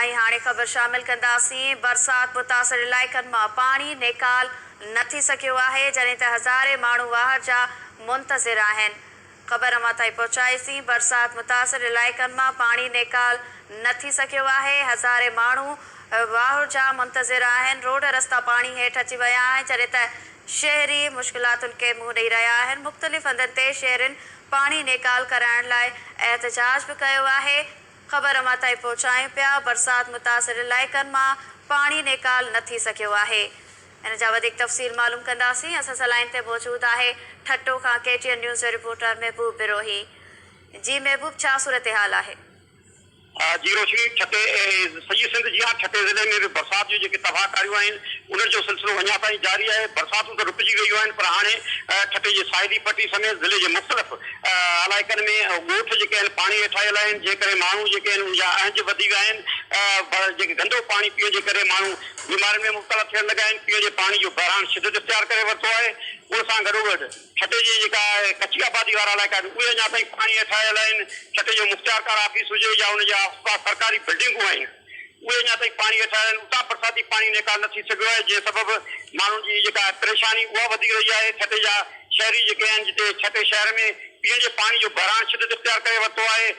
۽ هاڻي خبر شامل ڪنداسين برسات متاثر علائقن مان پاڻي نيڪال نه ٿي سگهيو آهي جڏهن ته هزارين ماڻهو واهر جا منتظر آهن خبر اوهان تائين پهچائيسين برسات متاثر علائقن مان پاڻي نيڪال نه ٿي سگهيو آهي هزارين ماڻهو واهر جا منتظر آهن روڊ رستا پاڻي هيٺ اچي ويا آهن جڏهن ته شهري مشڪلاتن کي منهن ڏئي رهيا آهن مختلف هنڌن تي شهرين پاڻي نيڪال ڪرائڻ لاء احتجاج به ڪيو آهي. خبر اوهان تائين پهچايون پيا، برسات متاثر علائقن مان پاڻي نيڪال نه ٿي سگهيو آهي. ان جا وڌيڪ تفصيل معلوم ڪنداسين، اسان سان لائين تي موجود آهي ٺٽو کان ڪي ٽي اين نيوز جو رپورٽر محبوب بروهي. جي محبوب ڇا صورتحال آهي؟ جي روشني، ٺٽي سڄي سنڌ جيان ٺٽي ضلعي ۾ به برسات جون جيڪي تباهه ڪاريون آهن انهن جو سلسلو اڃا تائين جاري آهي، برساتون ته رڪجي ويون آهن پر هاڻي ٺٽي جي ساحلي پٽي سميت ضلعي جي مختلف علائقن ۾ ڳوٺ جيڪي آهن پاڻي هيٺ آيل آهن جنهن ڪري ماڻهو جيڪي آهن ان جا اهنج وڌي ويا آهن جيڪي گندو پاڻي پيئڻ جي ڪري ماڻهو بيمارين ۾ مبتلا ٿيڻ لڳا آهن پيئڻ جي پاڻي جو بحران شدت اختيار ڪري ورتو آهي ان سان گڏوگڏ ٺٽي جي جيڪا ڪچي آبادي وارا علائقا آهن اهي اڃا تائين پاڻي هيٺ آيل آهن ٺٽي جو مختيارڪار آفيس هجي يا ان جي آس پاس سرڪاري بلڊنگون آهن اهي اڃا تائين پاڻي هيٺ آيل آهن اتان برساتي پاڻي نيڪال نه ٿي سگهيو آهي جنهن سبب ماڻهن جي جيڪا پريشاني اها وڌي رهي آهي ٺٽي جا شهري جيڪي آهن جتي ٺٽي شهر ۾ پيئڻ جي پاڻي جو بحران شدت اختيار ڪري ورتو آهي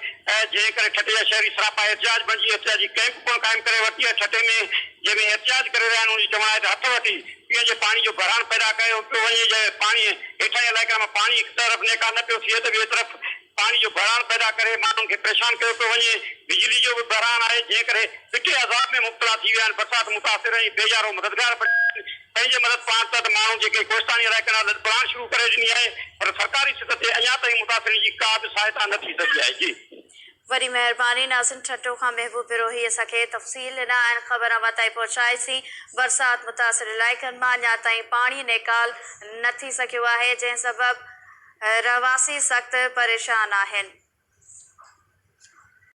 جنهن ڪري ٺٽي جا شهري سراپا احتجاج بڻجي احتجاجي ڪئمپ پڻ قائم ڪري ورتي آهي ٺٽي ۾ جنهن ۾ احتجاج ڪري رهيا آهن انهن جو چوڻ آهي ته هٿ وٺي پيئڻ جي پاڻي جو بحران پيدا ڪيو پيو وڃي جنهن پاڻي هيٺاهين علائقن مان پاڻي هڪ طرف نيڪال نه پيو ٿئي ته ٻئي طرف پاڻي جو بحران پيدا ڪري ماڻهن کي پريشان ڪيو پيو وڃي، بجلي جو به بحران آهي، جنهن ڪري ٻٽي عذاب ۾ مبتلا ٿي ويا آهن، برسات متاثر ۽ بي يارو مددگار بڻجي ويا آهن، پنهنجي مدد پاڻ تحت ماڻهن جيڪي ڪوهستاني علائقن ڏانهن لڏپلاڻ شروع ڪري ڏني آهي پر سرڪاري سطح تي اڃا تائين متاثرين جي ڪا به سهائتا نه ٿي سگهي آهي. جي. وڏي مهرباني ناظرين ٺٽو کان محبوب بروهي اسان کي تفصيل ڏنا ۽ خبر اوهان تائين پهچائي سين برسات متاثر علائقن مان اڃا تائين پاڻي نيڪال نه ٿي سگهيو آهي جنهن سبب رهواسي سخت پريشان آهن.